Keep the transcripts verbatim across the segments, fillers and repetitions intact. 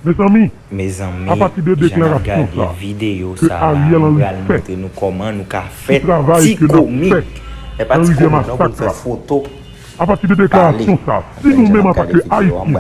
Mezanmi, mezanmi, apati de deklarasyon sa ke Ariel Henry fè, ti travay ke n ap fè nan rivyè Masak la, apati de deklarasyon sa, si nou menm antanke Ayisyen,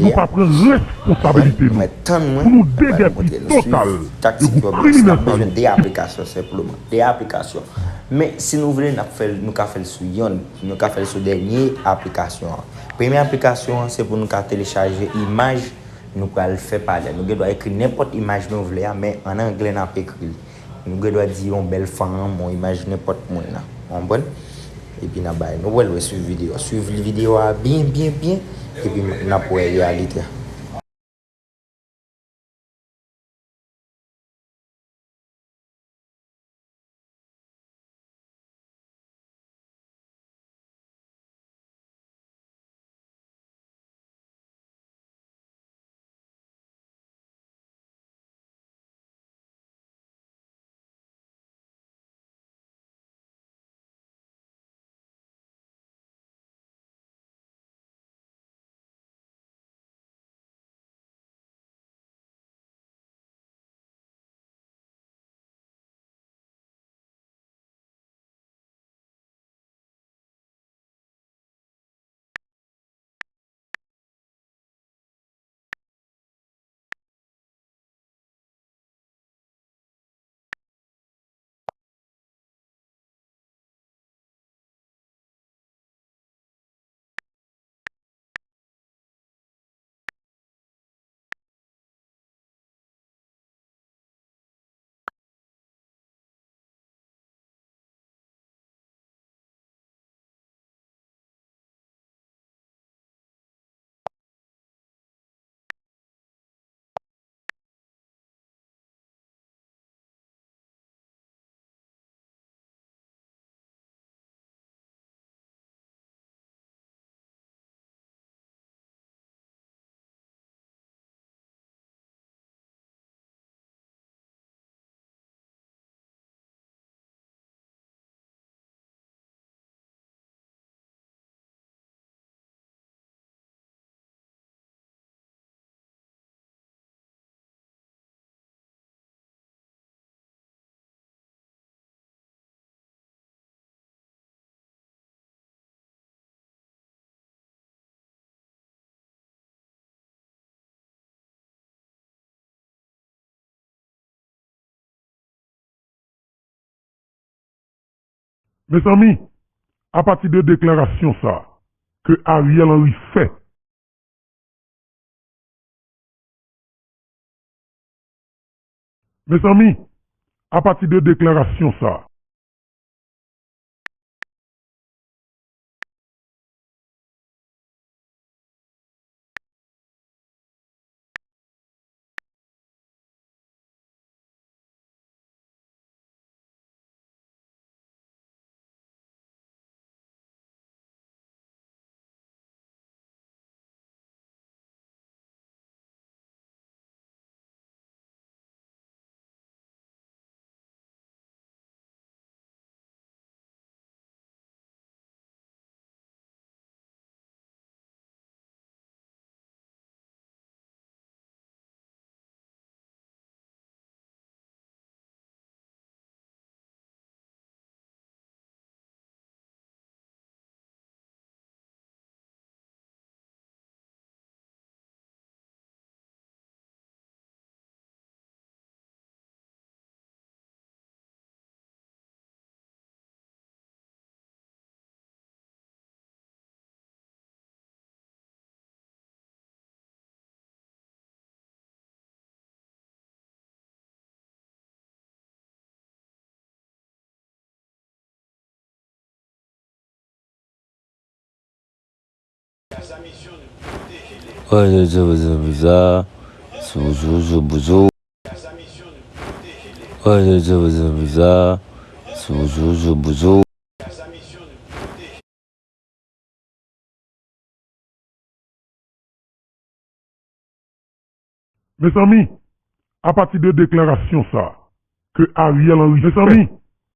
nou pa pran responsabilite nou pou nou degèpi total de gwoup kriminèl sa yo, de aplikasyon senpleman, de aplikasyon. Men, si nou vle, n ap fè l, nou ka fè l sou yonn, nou ka fè l sou dènye aplikasyon an. Premye aplikasyon an, se pou nou ka telechaje imaj nou pral fè pale. Nou gen dwa ekri nenpòt imaj nou vle a, men ann anglè n ap ekri l. Nou gen dwa di yon bèl fanm, yon imaj nenpòt moun nan. Ou konprann? Epi n ap bay. Nou pral wè, swiv videyo a. Swiv videyo a byen, byen, byen. Epi n ap wè reyalite a. Mezanmi, apati de deklarasyon sa ke Ariel Henry fè, mezanmi, apati de deklarasyon sa, Mezanmi, apati de deklarasyon sa ke Ariel Henry fè, mezanmi,